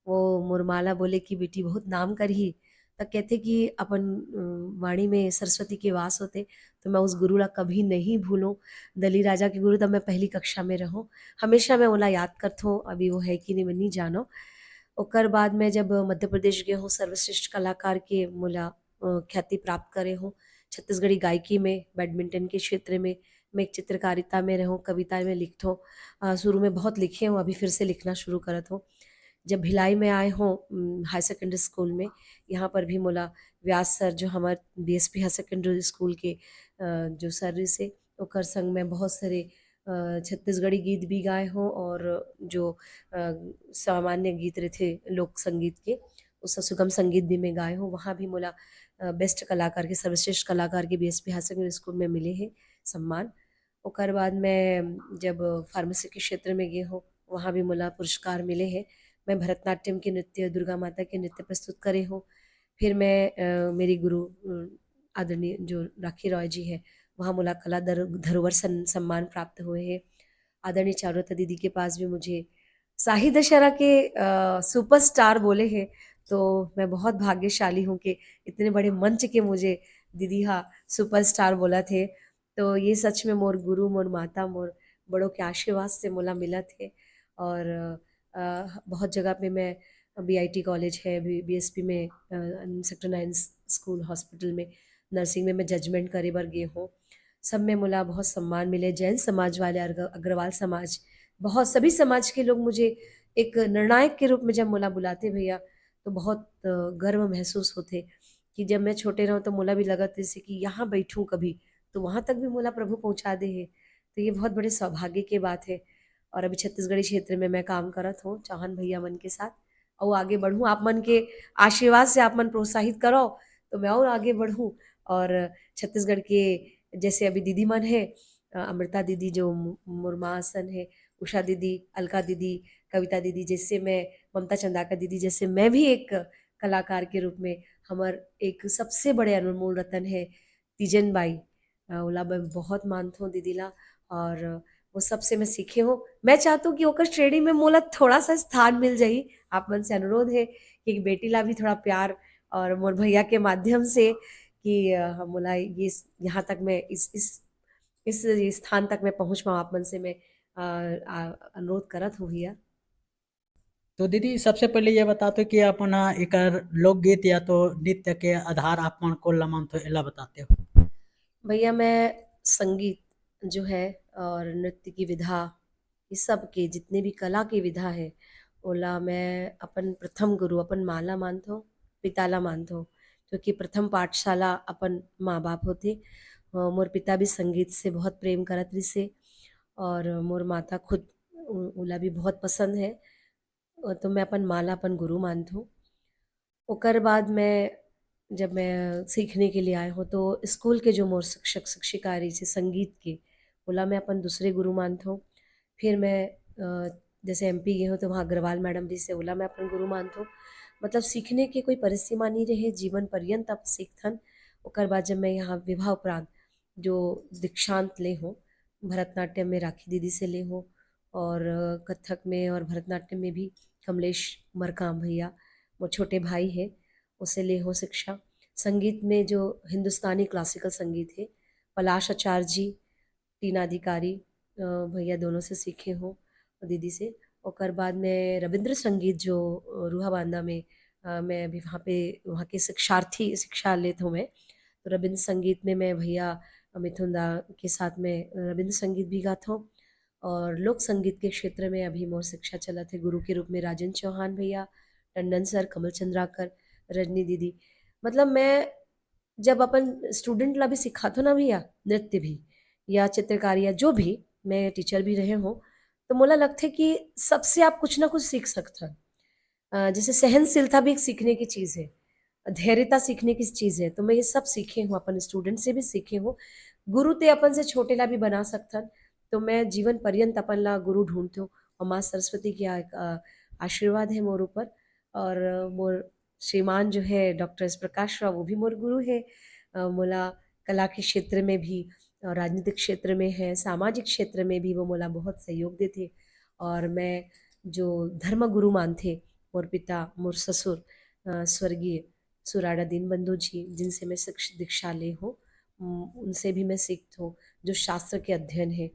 वो मोर माँ ला बोले कि बेटी बहुत नाम करही, त कहथे कि अपन, अ, वाणी में सरस्वती के वास होथे, तो मैं उस गुरु ला कभी नहीं भूलूँ। दली राजा के गुरु तब मैं पहली कक्षा में रहूँ, हमेशा मैं ओला याद करथों, अभी वो है कि नहीं मैं नहीं जानों। ओकर बाद मैं जब मध्य प्रदेश गे हूँ, सर्वश्रेष्ठ कलाकार के मोला, अ, ख्याति प्राप्त करे हूँ। छत्तीसगढ़ी गायकी में, बैडमिंटन के क्षेत्र में, मैं एक चित्रकारिता में रहूँ, कविता में लिखथों। अ, शुरू में बहुत लिखे हूँ, अभी फिर से लिखना शुरू करत हूँ। जब भिलाई में आए हूँ, उम, हाई सेकेंडरी स्कूल में, यहाँ पर भी मोला व्यास सर, जो हमार बीएसपी हाई सेकेंडरी स्कूल के, अ, जो सर से, ओकर संग मैं बहुत सारे, अ, छत्तीसगढ़ी गीत भी गाए हूँ और जो, अ, सामान्य गीत रहथे लोक संगीत के, उसका सुगम संगीत भी मैं गाए हूँ। वहाँ भी मोला, अ, बेस्ट कलाकार के, सर्वश्रेष्ठ कलाकार के बीएसपी हाई सेकेंडरी स्कूल में मिले हे सम्मान। ओकर बाद मैं जब फार्मेसी के क्षेत्र में गे हूँ, वहाँ भी मोला पुरस्कार मिले हे। मैं भरतनाट्यम के नृत्य, दुर्गा माता के नृत्य प्रस्तुत करे हूँ। फिर मैं, अ, मेरी गुरु, अ, आदरणीय जो राखी रॉय जी हैं, वहाँ मोला कला दर-, धरोहर सं-, सम्मान प्राप्त हुए हैं। आदरणीय चारुलता दीदी के पास भी मुझे शाही दशहरा के, अ, सुपरस्टार बोले हैं, तो मैं बहुत भाग्यशाली हूँ कि इतने बड़े मंच के मुझे दीदी हा सुपरस्टार बोलथे। तो ये सच में मोर गुरु, मोर माता, मोर बड़ों के आशीर्वाद से मोला मिलत हे। और, अ, बहुत जगह पे मैं, बीआईटी कॉलेज है, बी-, बीएसपी में, अ, सेक्टर नाइन स-, स्कूल हॉस्पिटल में नर्सिंग में मैं जजमेंट करे बर गे हूँ। सब में मोला बहुत सम्मान मिले, जैन समाज वाले, अग्र-, अग्रवाल समाज, बहुत सभी समाज के लोग मुझे एक निर्णायक के रूप में जब मोला बुलाथे भैया, तो बहुत, अ, गर्व महसूस होथे कि जब मैं छोटे रहूँ तो मोला भी लगत जैसे कि यहाँ बैठूँ कभी, तो वहाँ तक भी मोला प्रभु पहुँचा दे हे। तो ये बहुत बड़े सौभाग्य के बात है। और अभी छत्तीसगढ़ी क्षेत्र में मैं काम करत हूँ चाहन भैया मन के साथ, और आगे बढ़ूँ। आप मन के आशीर्वाद से आप मन प्रोत्साहित करो तो मैं और आगे बढ़ूँ। और छत्तीसगढ़ के जैसे अभी दीदी मन है, अ, अमृता दीदी जो मु-, मोर माँ असन है, उषा दीदी, अलका दीदी, कविता दीदी, जैसे मैं, ममता चंदाकर दीदी, जैसे मैं भी एक कलाकार के रूप में, हमर एक सबसे बड़े अनमोल रतन है तीजन बाई, अ, ओला मैं बहुत मानथों दीदी ला। और वो सबसे मैं सीखे हूँ। मैं चाहती हूँ कि ओकर श्रेणी में मोला थोड़ा सा स्थान मिल जाही। आप मन से अनुरोध है कि एक बेटी ला भी थोड़ा प्यार और मोर भैया के माध्यम से कि, अ, हम मोला ये स-, यहाँ तक मैं इस, इस, इस स्थान तक मैं पहुँच पाऊँ, आप मन से मैं, अ, अ, अनुरोध करत हूँ भैया। तो दीदी, सबसे पहले ये बताते कि अपन ह एकर लोकगीत या तो नृत्य के आधार आप मन कोन ला मानते हो, एला बताते हो? भैया, मैं संगीत जो है और नृत्य की विधा, ये सब के जितने भी कला की विधा है, ओला मैं अपन प्रथम गुरु, अपन माँ ला मानथों, पिता ला मानथों, क्योंकि प्रथम पाठशाला अपन माँ-बाप होथे। अ, मोर पिता भी संगीत से बहुत प्रेम करत रिहिसे और मोर माता खुद उ-, उला भी बहुत पसंद है। अ, तो मैं अपन माँ ला अपन गुरु मानथों। ओकर बाद मैं, जब मैं सीखने के लिए आए हों, तो स्कूल के जो मोर शिक्षक शिक्षिका रहिसे संगीत के, ओला मैं अपन दूसरे गुरु मानथों। फिर मैं, अ, जैसे एमपी गे हों, तो वहाँ अग्रवाल मैडम रहिसे, ओला मैं अपन गुरु मानथों। मतलब सीखने के कोई परिसीमा नहीं रहे, जीवन पर्यंत आप सीखथन। ओकर बाद जब मैं यहाँ विवाह उपरांत जो दीक्षांत ले हों, भरतनाट्यम में राखी दीदी से ले हों और कथक में और भरतनाट्यम में भी कमलेश मरकाम भैया, मोर छोटे भाई हे, ओसे ले हों शिक्षा। संगीत में जो हिंदुस्तानी classical संगीत हे, पलाश आचार्य जी, टीना अधिकारी, अ, भैया दोनों से सीखे हों, दीदी से। ओकर बाद में रविंद्र संगीत जो, अ, रूहाबांदा में, अ, मैं अभी वहाँ पे, वहाँ के शिक्षार्थी, शिक्षा लेत हों मैं। तो रविंद्र संगीत में मैं भैया मिथुन दा के साथ में रविंद्र संगीत भी गाथों। और लोक संगीत के क्षेत्र में अभी मोर शिक्षा चलत हे गुरु के रूप में राजेंद्र चौहान भैया, टंडन सर, कमल चंद्राकर, रजनी दीदी। मतलब मैं जब अपन student ला भी सिखाथों ना भैया, नृत्य भी या चित्रकारी या जो भी, मैं टीचर भी रहे हों, तो मोला लगथे कि सबसे आप कुछ ना कुछ सीख सकथन। अ, जैसे सहनशीलता भी एक सीखने की चीज़ है, धैर्यता सीखने की चीज़ है, तो मैं ये सब सीखे हों, अपन student से भी सीखे हों। गुरु ते अपन से छोटे ला भी बना सकथन, तो मैं जीवन पर्यंत अपन ला गुरु ढूंढथों और माँ सरस्वती के आ-, अ, आशीर्वाद है मोर ऊपर। और मोर श्रीमान जो है डॉक्टर एस प्रकाश राव, वो भी मोर गुरु है। अ, मोला कला के क्षेत्र में भी और राजनीतिक क्षेत्र में है, सामाजिक क्षेत्र में भी वो मोला बहुत सहयोग देथे। और मैं जो धर्म गुरु मानथे, मोर पिता, मोर ससुर, अ, स्वर्गीय सुराड़ा दीनबंधु जी, जिनसे मैं शिक्ष-, दीक्षा ले हों, उम, उनसे भी मैं सीखथों। जो शास्त्र के अध्ययन है,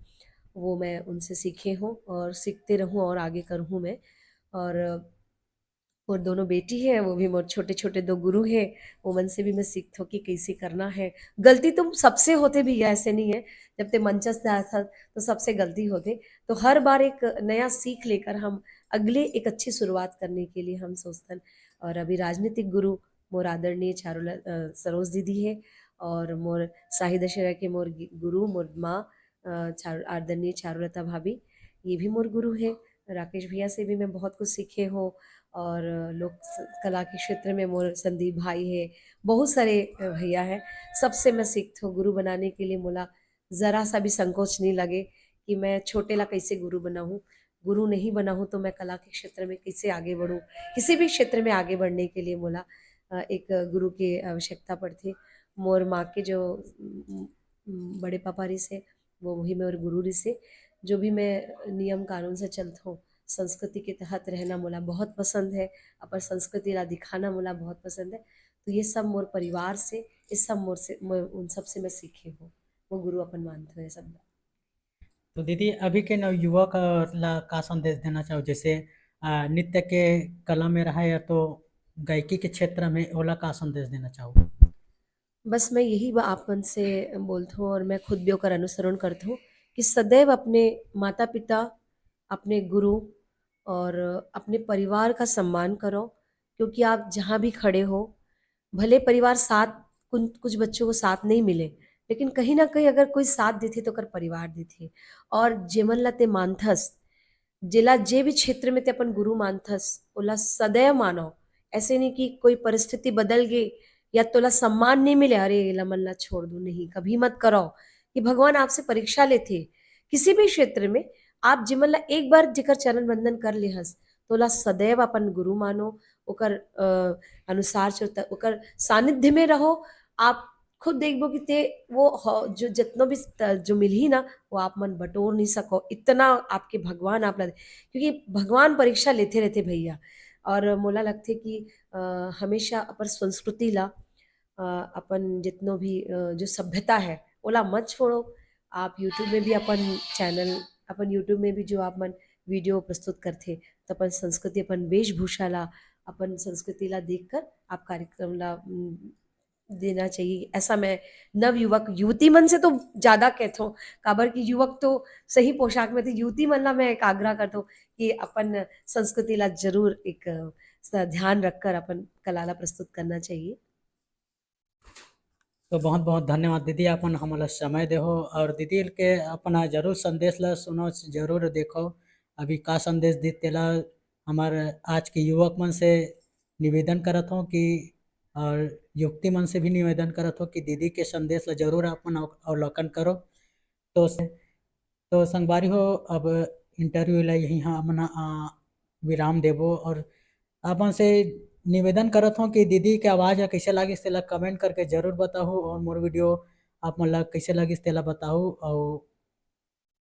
वो मैं उनसे सीखे हों और सीखते रहूँ और आगे करहूँ मैं। और मोर दोनों बेटी है, वो भी मोर छोटे-छोटे दो गुरु हैं, वो मन से भी मैं सीखथों कि कैसे करना है। गलती तो सबसे होथे भैया, ऐसे नहीं है, जब ते मंचस्थ आथस तो सबसे गलती होथे। तो हर बार एक नया सीख लेकर हम अगले एक अच्छी शुरुआत करने के लिए हम सोचथन। और अभी राजनीतिक गुरु मोर आदरणीय चारुल-, अ, सरोज दीदी है और मोर साही दशहरा के मोर गि-, गुरु, मोर माँ, अ, चारु-, आदरणीय चारुलता भाभी, ये भी मोर गुरु है। राकेश भैया से भी मैं बहुत कुछ सीखे हों और लोक स-, कला के क्षेत्र में मोर संदीप भाई है, बहुत सारे, अ, भैया हैं, सबसे मैं सीखथों। गुरु बनाने के लिए मोला जरा सा भी संकोच नहीं लगे कि मैं छोटे ला कैसे गुरु बनाऊँ, गुरु नहीं बनाऊँ तो मैं कला के क्षेत्र में कैसे आगे बढ़ूँ। किसी भी क्षेत्र में आगे बढ़ने के लिए मोला, अ, एक गुरु की आवश्यकता पड़थे। मोर माँ के जो, उम, उम, बड़े पापा रहिसे, वो वही मोर गुरु रहिसे। जो भी मैं नियम कानून से चलथों, संस्कृति के तहत रहना मोला बहुत पसंद है, अपन संस्कृति ला दिखाना मोला बहुत पसंद है। तो ये सब मोर परिवार से, ये सब मोर से, मोर, उन सब से मैं सीखे हों। वो गुरु अपन मानथों ये सब ला। तो दीदी, अभी के नवयुवक, अ, ला का संदेश देना चाहो? जैसे, अ, नृत्य के कला में रहा या तो गायकी के क्षेत्र में, ओला का संदेश देना चाहो? बस मैं यही बा-, आप मन से बोलथों और मैं खुद भी ओकर अनुसरण करथों कि सदैव अपने माता-पिता, अपने गुरु और अपने परिवार का सम्मान करो, क्योंकि आप जहाँ भी खड़े हो, भले परिवार साथ, कुन-, कुछ बच्चों को साथ नहीं मिले, लेकिन कहीं ना कहीं अगर कोई साथ देथे तो ओकर परिवार देथे। और जेमन ला ते मानथस, जेला जे भी क्षेत्र में ते अपन गुरु मानथस, ओला सदैव मानो। ऐसे नहीं कि कोई परिस्थिति बदल गई या तोला सम्मान नहीं मिले, अरे एला मन ला छोड़ दो, नहीं, कभी मत करो। ये भगवान आपसे परीक्षा लेथे। किसी भी क्षेत्र में आप जेमन ला एक बार जेकर चरण वंदन कर ले हस, तोला सदैव अपन गुरु मानो, ओकर, अ, अनुसार चलता, ओकर सानिध्य में रहो। आप खुद देखबो कि ते वो ह-, जो जितनो भी स-, जो मिलही ना, वो आप मन बटोर नहीं सको, इतना आपके भगवान आप ला दे। क्योंकि भगवान परीक्षा लेते रहते भैया। और मोला लगथे कि, अ, हमेशा अपन संस्कृति ला, अ, अपन जितनो भी, अ, जो सभ्यता है, ओला मत छोड़ो। आप YouTube में भी अपन channel, अपन YouTube में भी जो आप मन video प्रस्तुत करथे, तो अपन संस्कृति, अपन वेशभूषा ला, अपन संस्कृति ला देखकर आप कार्यक्रम ला, उम, देना चाहिए। ऐसा मैं नवयुवक युवती मन से तो ज्यादा कहथों, काबर कि युवक तो सही पोशाक में थे, युवती मन ला मैं एक आग्रह करथों कि अपन संस्कृति ला जरूर एक, अ, स-, ध्यान रखकर अपन कला ला प्रस्तुत करना चाहिए। तो बहुत बहुत धन्यवाद दीदी, अपन हमला समय देहो और दीदी के अपना जरूर संदेश ला सुनो, जरूर देखो अभी का संदेश दी तेला हमर आज के युवक मन से निवेदन करत हो कि और युवती मन से भी निवेदन करत हो कि दीदी के संदेश ला जरूर अपन अव-, अवलोकन करो। तो से तो संगवारी हो, अब इंटरव्यू ला यही हमन विराम देबो और अपन से निवेदन करत हो कि दीदी के आवाज ह कैसे लागिस तेला कमेंट करके जरूर बताहू और मोर वीडियो आप मन ला कैसे लागिस तेला बताहू। और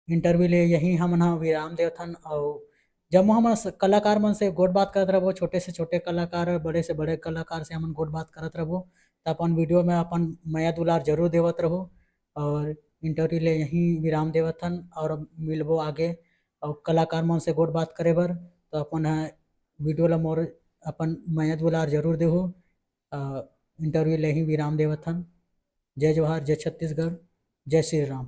इंटरव्यू ले यही हमन ह विराम देवथन और जम्मो हमन कलाकार मन से गोठ बात करत रहबो, छोटे से छोटे कलाकार, बड़े से बड़े कलाकार से हमन गोठ बात करत रहबो। त अपन वीडियो में अपन मया दुलार जरूर देवत रहू और इंटरव्यू ले यही विराम देवथन और मिलबो आगे और कलाकार मन से गोठ बात करे बर। तो अपन ह वीडियो ला मोर अपन मया दुलार जरूर देहू। इंटरव्यू ले ही विराम देवथन। जय जोहार, जय छत्तीसगढ़, जय श्री राम।